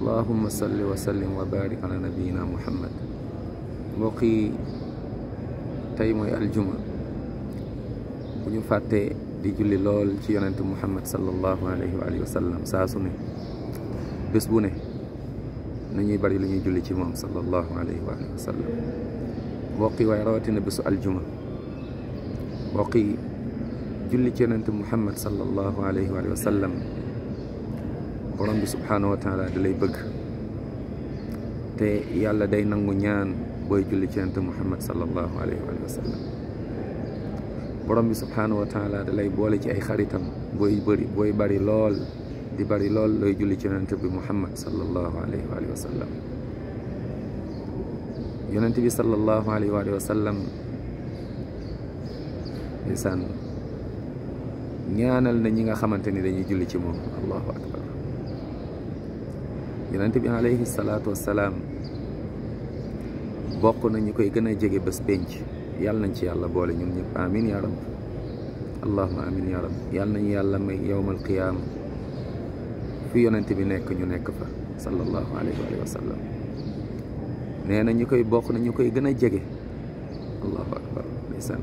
allahumma salli wa sallim wa barik ala nabiyina muhammad. mbokk yi tey mooy aljuma bu ñu fàttee di julli lool ci yonente muhammad sallallahu alayhi wa sallam saa su ne bés bu ne nañuy bari lu ñuy julli ci moom sallallahu alayhi wa sallam. mbokk yi waaye rawatina bésu aljuma mbokk yi julli ci yonente muhammad sallallahu alayhi wa sallam borom bi subhanahu wa taala da lay bëgg te yàlla day nangu ñaan booy julli ci yonente muhammad sallallahu alayhi wa sallam. borom bi subhanahu wa taala da lay boole ci ay xaritam booy bari lool di bari lool looy julli ci yonente bi muhammad sallallahu alayhi wa sallam. yonente bi sallallahu alayhi wa sallam ndeysaan ñaanal na ñi nga xamante ni dañuy julli ci moom. allahu akbar. yonente bi alayhi salaatu wassalaam bokk na ñu koy gën a jege bés penc. yàlla nañ ci yàlla boole ñun ñëpp amin ya rab. allahuma amin ya rab. yàlla nañu yàlla may yowmal qiyaama fi yonente bi nekk ñu nekk fa sallallahu alayhi wa sallam. nee na ñu koy bokk na ñu koy gën a jege. allahu akbar. ndeysaan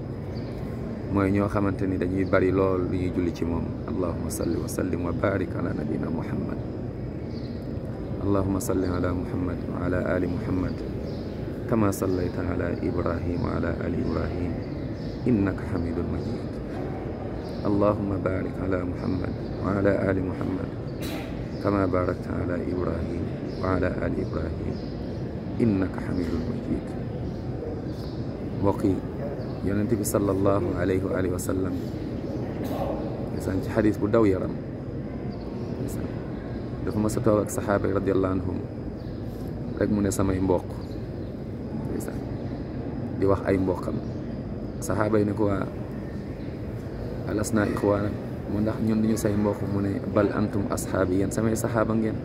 mooy ñoo xamante ni dañuy bari lool lu ñuy julli ci moom. allahuma salli wa sallim wa barik ala nabina muhammad. allahuma salli ala muhammad wa ala ali muhammad kama sallayta ala ibrahim wa ala ali ibrahim innaka hamidun majid. allahuma barik ala muhammad wa ala ali muhammad kama barakta ala ibrahim wa ala ali ibrahim innaka hamidun majid. mbokk yi yonent bi sallallahu alayhi wa sallam ndeysaan ci xadis bu daw yaram ndeysaan dafa ma sa toog ak saxaaba yi radiyallahu anhum rek mu ne samay mbokk ndeysaan di wax ay mbokkam. saxaaba yi ne ko waa alasna ixwaana mu ndax ñun duñu say mbokk mu ne bal antum ashaabi yéen samay saxaaba ngeen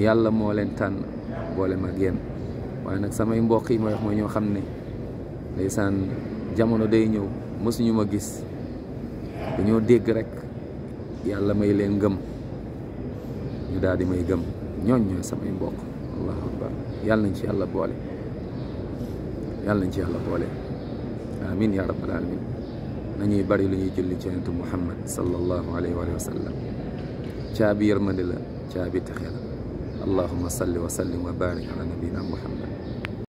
yàlla moo leen tànn boole mag yéen waaye nag samay mbokk yi mooy wax mooy ñoo xam ne ndeysaan jamono day ñëw mësuñu ma gis dañoo dégg rek yàlla may leen ngëm ñu daal di may gëm. ñooñ ñooy samay mbokk. allahu akbar. yàlla nañ ci yàlla boole. yàlla nañ ci yàlla boole. amin ya rabbal alamin. nañuy bari lu ñuy julli ci yonent muhammad sallallahu alayhi wa sallam. caabi yërmande la, caabi texe la. allahumma salli wa sallim wa barik ala nabina muhammad.